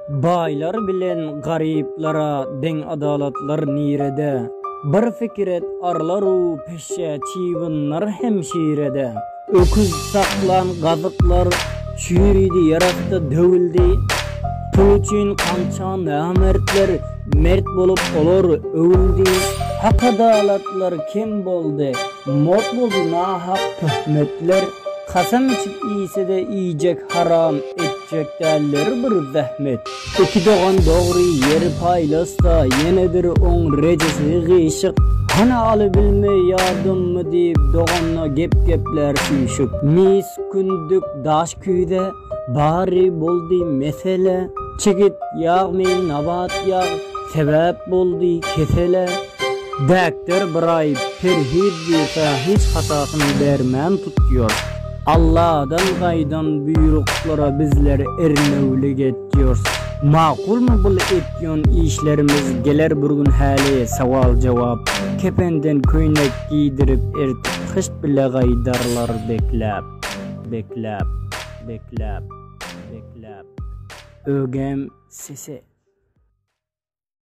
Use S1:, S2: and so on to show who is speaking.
S1: Baýlar bilen garyplara deň adalatlar nirede? Bir pikir et arlar-u peşşe çybynlar hem şirede. Öküz saklan gazyklar çüýridi ýerasty döwüldi. Pul üçin kança namertler mert bolup olar öwüldi. Hak adalatlar kem boldy, mort boldy nahak töhmetler. Kasam içip iýse-de iýjek haram etjek däldir bir zähmet. Iki dogan dogry ýeri paýlasa ýenedir oň rejesi gyşyk. Hany alybilme ýadymmy diýip doganyna gep geplär süýşüp. Mis kündük daş küýze bary boldy mesele. Çigit ýagmy nabat ýag sebäp boldy kesele. Däkder bir aý perhiz diýse hiç hatasyny bermän tutýar. Alladan gaýdan buýruklara bizler ernewlik etýors. Makulmy bul etýon işlerimiz geler bir gün häli sowal jogap. Kependen köýnek giýdirip ertip hyşt bile gaýdarlar bekläp. Bekläp. Bekläp. Bekläp. Ögem sese.